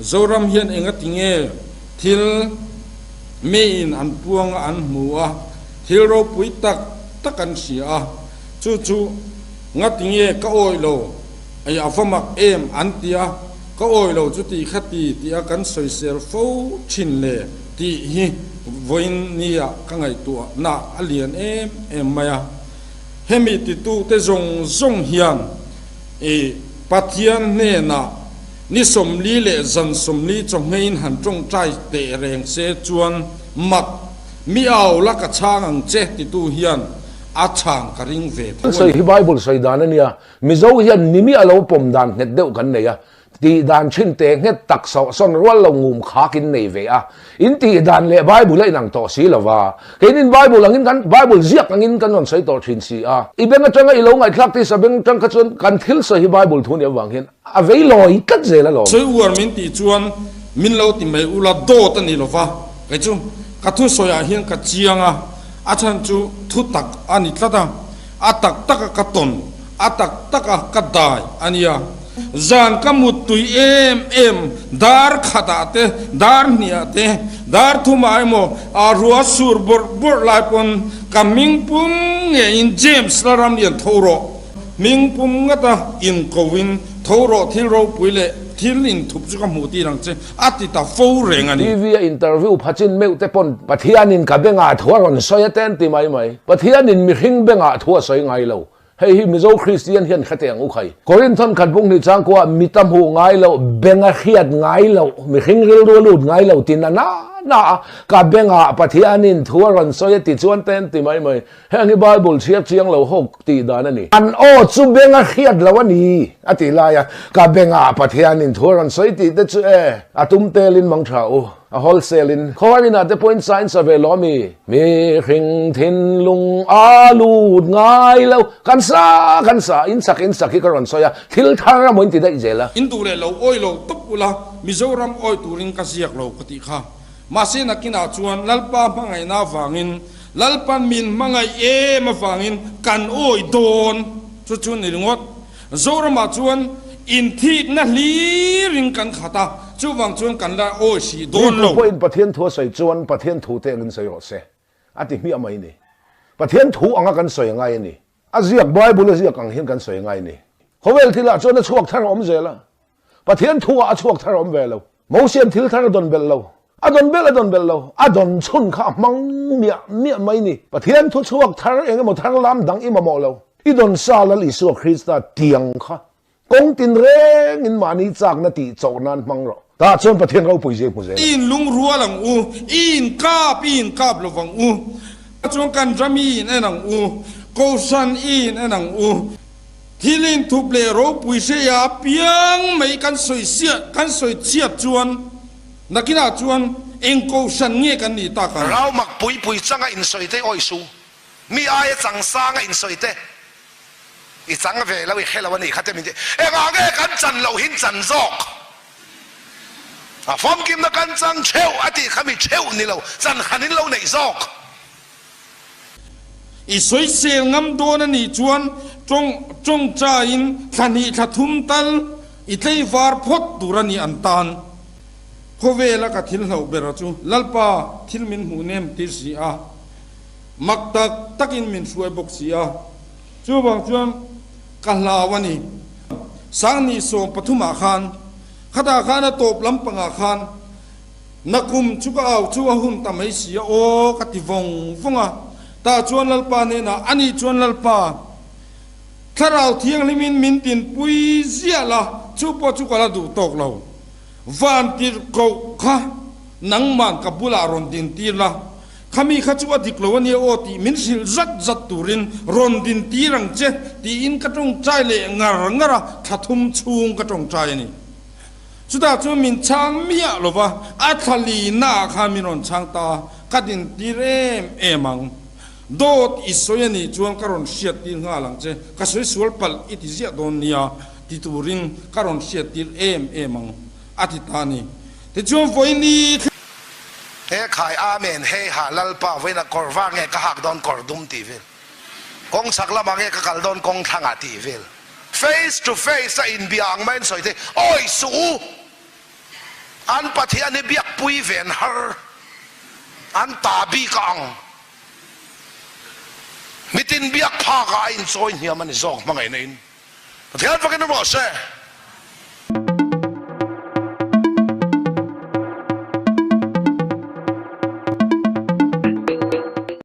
Zoram hian engatinge thil miin an puang a an hmu a, thil ropui tak tak an hria a, chu chu ngatinge ka awih lo, ei a va mak em an ti a, ka awih lo chu ti kha ti tih a kan sawisel fo thin le tih hi vawiin nia ka ngaihtuah na a lian em em mai a. Hemi titute zawng zawng hian i Pathian hnenah ni 40 leh zan 40 chawhmeiin han tawngtai teh reng se chuan mak mi au la ka chhang ang che titu hian a chhang ka ring ve tho a Sawi ni. hi Bible sawi dan a nia, Mizo hian ni miah lo pawm dan nghet deuh kan nei a, Tih dan thin te nghet tak sawh sawn rual lo ngum khak in nei ve a, in tih dan leh Bible a inang tawh si lo va, keinin Bible angin kan Bible ziak angin kan rawn sawi tawh thin si a. I beng atanga i lo ngaihthlak tisa beng atang kha chuan kan thil sawi hi Bible thu nih avang hian a vei lawi tlat zel alawm. Sawi uar min tih chuan min lo ti mai ula dawt a ni lo va, kei chu ka thu sawiah hian ka chiang a, a chhan chu thu tak a ni tlat a. A tak taka ka tawn, a tak taka ka dai a nia. Zan ka mut tui em em, dar khatah te, dar hniah te, dar thumah emaw a rua sur bawrh bawrh lai pawn ka hming pum ngeiin James la ram lian tho rawh, hming pum ngata inkoin tho rawh thil ropui leh thil inthup chu ka hmuh tir ang che. A ti ta fo reng a ni. TV a interview phachin meuh te pawn Pathianin ka bengah thu a rawn sawi a ten ti mai mai. Pathianin mihring bengah thu a sawi ngai lo. Hei hi Mizo Kristian hian hre teh ang u khai. Korinthon khat bung hnih changkua mit a hmuh ngai loh, beng a hriat ngai loh, mihring rilru a lut ngai lo ti na na na a ka bengah Pathianin thu a rawn sawi a ti chuan ten ti mai mai. Heng hi Bible chhiar chiang lo ho tih dan a ni. An aw chu beng a hriat lo a ni, a tih lai a, ka bengah Pathianin thu a rawn sawi tih te chu e, a tum telin mang tha u, a wholesale in khawhar inah te pawhin sign sa ve lo a mi? Mihring thinlung a lut ngai lo, kan sa kan sa, in sak in sak hi ka rawn sawi a, thil thar a maw in ti daih zel a. In duh leh lo awi lo tawp ula, Mizoram awi turin ka ziak lo ka tih kha. Mahse nakinah chuan Lalpa hmangaihna avangin Lalpan min hmangaih em avangin kan awi dawn chu chu ni ringawt. Zoramah chuan inthikna hlirin kan khat a, chuvang chuan kan la awi hrih dawn Mi lo. pawhin Pathian thu a sawi chuan Pathian thu te angin sawi rawh se a ti hmiah mai ni. Pathian thu anga kan sawi angai a ni. A ziak Bible a ziak ang hian kan sawi angai a ni. Khawvel thilah chuan a chhuak thar a awm zel a. Pathian thu ah a chhuak thar a awm ve lo. Mosian thil thar a dawn belh lo. A dawn belh a dawn belh lo. A dawn chhun kha a hmang miah miah mai ni. Pathian thu chhuak thar eng emaw thar lam dang i mamawh lo. I dawn sa Lal Isua Krista tiang kha kawng tin reng in mahni chakna tih chawh nan hmang rawh. Tah chuan Pathian ropui zia i hmu zel ang. I in lungrual ang u, i in kap i in kap lo vang u. Chuan kan ram i in en ang u, Kohhran i in en ang u. Thil inthup leh ropui hreia apiang mai kan sawi siah kan sawi chhiat chuan nakinah chuan eng kohhran nge kan nih tak ang? Rau mak pui pui changa insawi te awi su, mi aia chang sanga insawi te i chang ve lo i hre lo a nih kha te min ti. Engah nge kan chan loh hin chan zawk? A famkimna kan chang theuh a tih kha mi theuh ni lo, chan han in lo neih zawk. I sawisel ngam dawn a nih chuan tawng tawngtaiin thla hnih thla thum tal i tleivar phawt tur a ni an tan. Khawvela ka thil hlauh bera chu Lalpa thil min hmuh nem tir si a, mak tak takin min hruai bawk si a, chuvang chuan ka hlau a ni. Sangni 13ah khan, khatah khan a tawp lampangah khan, Nakum chu ka au chu a hun ta mai si a aw ka ti vawng vawng a, tah chuan Lalpa hnenah a nih chuan Lalpa, Thlarau Thianghlimin min dinpui ziah la, chu pawh chu ka la duh tawk lo. Van tirhkoh kha nangman ka bulah rawn dintir la, khami kha chu a dik lo a nia aw tih min hrilh zat zat turin rawn dintir ang che tiin ka tawngtai leh ngar ngar a, thla thum chhung ka tawngtai a ni. Chutah chuan min chhang miah lo va, a thla lina ah khan min rawn chhang ta a, ka dintir em em ang. Dawt i sawi a nih chuan ka rawn hriattir nghal ang che, ka sawi sual palh i ti ziah dawn nia ti turin ka rawn hriattir em em ang, a ti ta a ni. Tichuan vawiini thleng. He khai Amen hei ha Lalpa vawiinah kawr var nge ka hak dawn kawr dum tih vel. Kawng chhak lamah nge ka kal dawn kawng thlangah tih vel. Face to face a inbia ang mai an sawi thei, Awi suh u! An Pathian hi biakpui ven har, an ta bik a ang. Mitin biak phakah a inchawi hniam a ni zawk hmangaihna in. Pathian fakin awm rawh se.